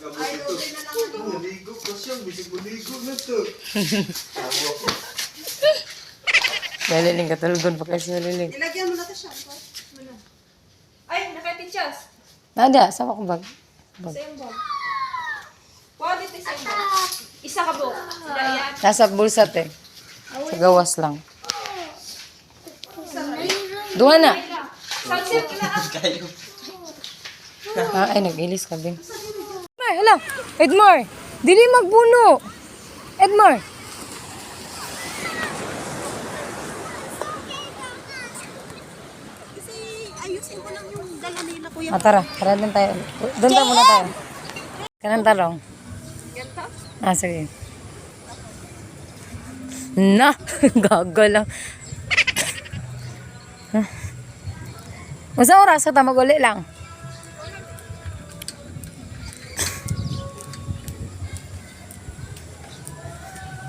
Ay, okay na lang ako. Naligo pa siya, bisig maligo na to. Dali, katulgon pa kasi liling. Ilagyan mo na ito siya. Ay, nakatichas. Nada, sama ko bag. Bag. Sa iyong bag. Wow, dito sa iyong bag. Isa ka buok. Sila yan. Nasa bulsa, te. Sa gawas lang. Duha na. Sunsilk na ah. Ah, ay, nag-ilis ka, Bing. Edmar, hala. Edmar, dili magbuno. Edmar. Kasi ayusin ko lang yung dala nila, kuya. Ah, tara, tara doon tayo. Doon tayo muna tayo. Kanang talong. Ganto? Ah, sige. Na, gago lang. Ah. Unsa oras ka ta maguli lang?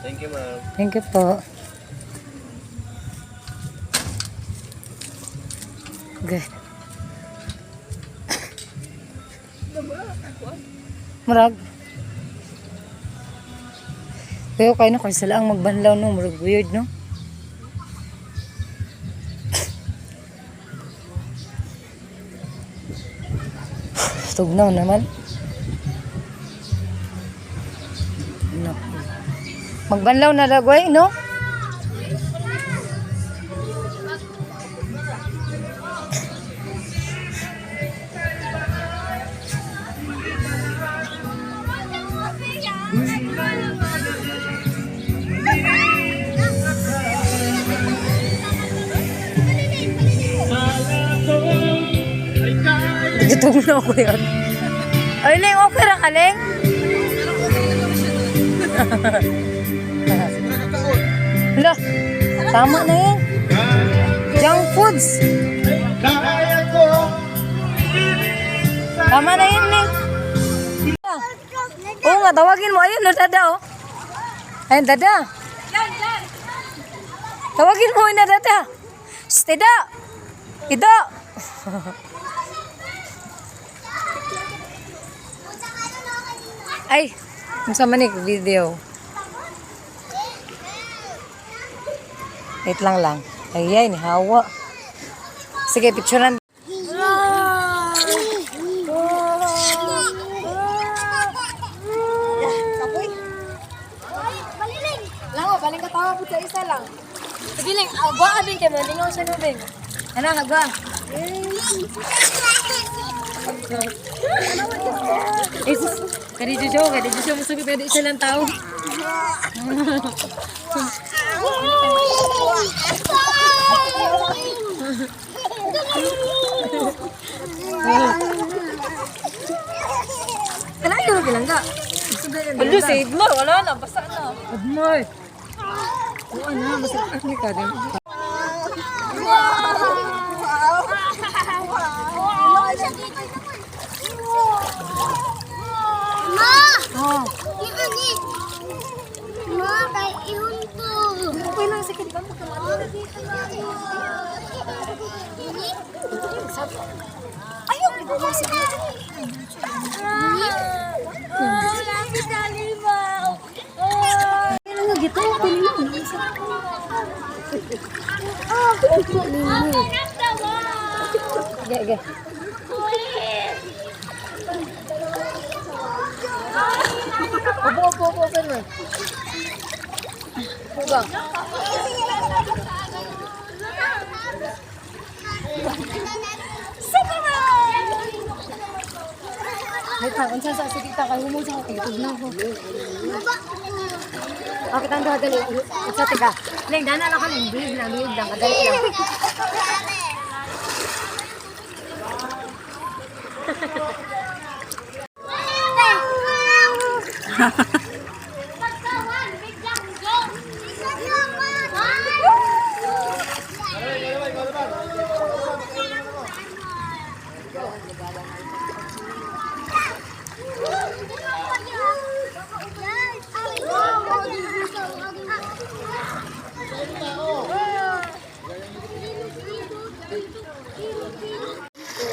Thank you, ma'am. Thank you po. Good. Murag. Kayo kayo na kung sila ang magbanlaw no, murag weird no. Tugnaw naman. No. Magbanlaw na dagway, no? Tugnaw ko yun. Ay, Leng, okay ra ka, Leng? Hala, tama na yan. Junk foods. Tama na yun, Leng. Oo nga, tawagin mo. Ayun, no, dada, oh. Ayun, dada. Yan, yan! Tawagin mo na, dada. Shh, Ida. Ida. Ay, unsa man ni video. Wait lang lang. Ay, ay, ni hawa. Sige, picturean. Kapoy. Lango, paling katawa po sa isa lang. Sige lang, agwa abing kay malingaw siya no bing. Ana, agwa. Eh, sus, kadi Jojo, kadi Jojo, musubi pwede isa lang tao. Kala yun, bilangga. Ano, si Edmar? Wala na, basa na. Admar. Oo na, basta ni ka din. Ma! Oh, Iani! Ma, kay ihon to. okay lang sige, di ba magkamali? Ayaw, ko sige. Lapit na limaw. Kailan nga gito, pili mo. Ge, ge. Opo, opo, opo, open mo. Huga. Wait lang, unsa sa sige ta kay humo sa kay tugnaw ko. Okay, tang duha dali. Unsa tiga? Leng dana lang ka leng, buhig lang, buhig lang, kadali lang.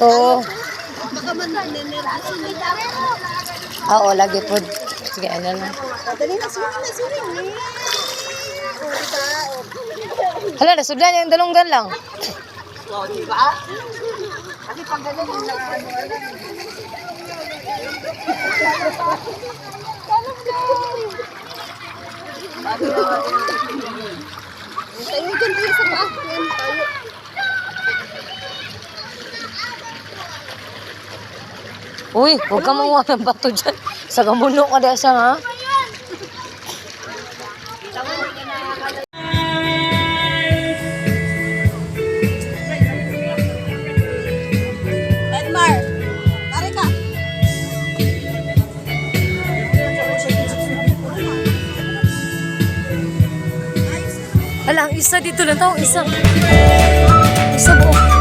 Oo. Baka man nanenervous. Oo, lagi po. Sige, ano lang. Dali na, swimming na, swimming. Oh, diba? Oh. Hala, nasudlan niya yung dalunggan lang. Oh, diba? Kasi pag ganun, yung Tayo dyan tayo sa paa. Yan, tayo. Uy, huwag ka manguha ng bato dyan. Sa gamuno ka dahil siya, ha? Edmar, tari ka. Hala, ang isa dito lang. Tawang isa. Isa buo.